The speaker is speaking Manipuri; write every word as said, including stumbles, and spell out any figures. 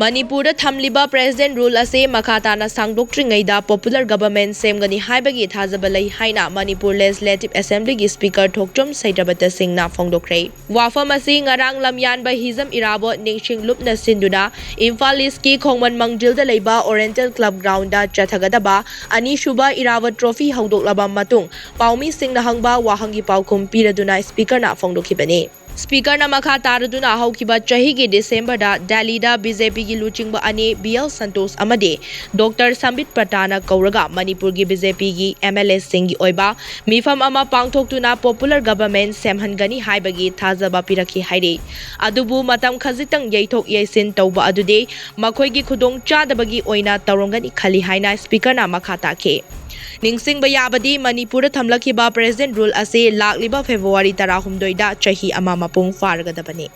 ꯃꯅꯤꯄꯨꯔꯗ ꯊꯝꯂꯤꯕ President Rule ꯑꯁꯤ ꯃꯈꯥ ꯇꯥꯅ ꯁꯥꯡꯗꯣꯛꯇ꯭ꯔꯤꯉꯩꯗ Popular Government ꯁꯦꯝꯒꯅꯤ ꯍꯥꯏꯕꯒꯤ ꯊꯥꯖꯕ ꯂꯩ ꯍꯥꯏꯅ ꯃꯅꯤꯄꯨꯔ Legislative Assemblyꯒꯤ Speaker ꯊꯣꯛꯆꯣꯝ ꯁꯩꯇ꯭ꯔꯕꯇ ꯁꯤꯡꯅ ꯐꯣꯡꯗꯣꯛꯈ꯭ꯔꯦ꯫ ꯋꯥꯐꯝ ꯑꯁꯤ ꯉꯔꯥꯡ ꯂꯝꯌꯥꯟꯕ ꯍꯤꯖꯝ ꯏꯔꯥꯕꯣꯠ ꯅꯤꯡꯁꯤꯡ ꯂꯨꯞꯅ ꯁꯤꯟꯗꯨꯅ ꯏꯝꯐꯥꯜ Eastꯀꯤ ꯈꯣꯡꯃꯟ ꯃꯪꯖꯤꯜꯗ ꯂꯩꯕ Oriental Club Groundꯗ ꯆꯠꯊꯒꯗꯕ ꯑꯅꯤꯁꯨꯕ ꯏꯔꯥꯕꯣꯠ Trophy ꯍꯧꯗꯣꯛꯂꯕ ꯃꯇꯨꯡ ꯄꯥꯎꯃꯤꯁꯤꯡꯅ ꯍꯪꯕ ꯋꯥꯍꯪꯒꯤ ꯄꯥꯎꯈꯨꯝ ꯄꯤꯔꯗꯨꯅ Speakerꯅ ꯐꯣꯡꯗꯣꯛꯈꯤꯕꯅꯤ꯫ Speakerꯅ ꯃꯈꯥ ꯇꯥꯔꯗꯨꯅ ꯍꯧꯈꯤꯕ ꯆꯍꯤꯒꯤ Decemberꯗ Delhiꯗ BJPꯒꯤ ꯂꯨꯆꯤꯡꯕ ꯑꯅꯤ B L Santosh ꯑꯃꯗꯤ Doctor ꯁꯝꯕꯤꯠ ꯄꯇꯥꯅ ꯀꯧꯔꯒ ꯃꯅꯤꯄꯨꯔꯒꯤ BJPꯒꯤ MLAꯁꯤꯡꯒꯤ ꯑꯣꯏꯕ ꯃꯤꯐꯝ ꯑꯃ ꯄꯥꯡꯊꯣꯛꯇꯨꯅ Popular Government ꯁꯦꯝꯍꯟꯒꯅꯤ ꯍꯥꯏꯕꯒꯤ ꯊꯥꯖꯕ ꯄꯤꯔꯛꯈꯤ ꯍꯥꯏꯔꯤ꯫ ꯑꯗꯨꯕꯨ ꯃꯇꯝ ꯈꯖꯤꯛꯇꯪ ꯌꯩꯊꯣꯛ ꯌꯩꯁꯤꯟ ꯇꯧꯕ ꯑꯗꯨꯗꯤ ꯃꯈꯣꯏꯒꯤ ꯈꯨꯗꯣꯡ ꯆꯥꯗꯕꯒꯤ ꯑꯣꯏꯅ ꯇꯧꯔꯝꯒꯅꯤ ꯈꯜꯂꯤ ꯍꯥꯏꯅ Speakerꯅ ꯃꯈꯥ ꯇꯥꯈꯤ꯫ ꯅꯤꯡꯁꯤꯡꯕ ꯌꯥꯕꯗꯤ ꯃꯅꯤꯄꯨꯔꯗ ꯊꯝꯂꯛꯈꯤꯕ President Rule ꯑꯁꯤ ꯂꯥꯛꯂꯤꯕ February ꯇꯔꯥꯍꯨꯝꯗꯣꯏꯗ ꯆꯍꯤ ꯑꯃ ꯃꯄꯨꯡ ꯐꯥꯔꯒꯗꯕꯅꯤ꯫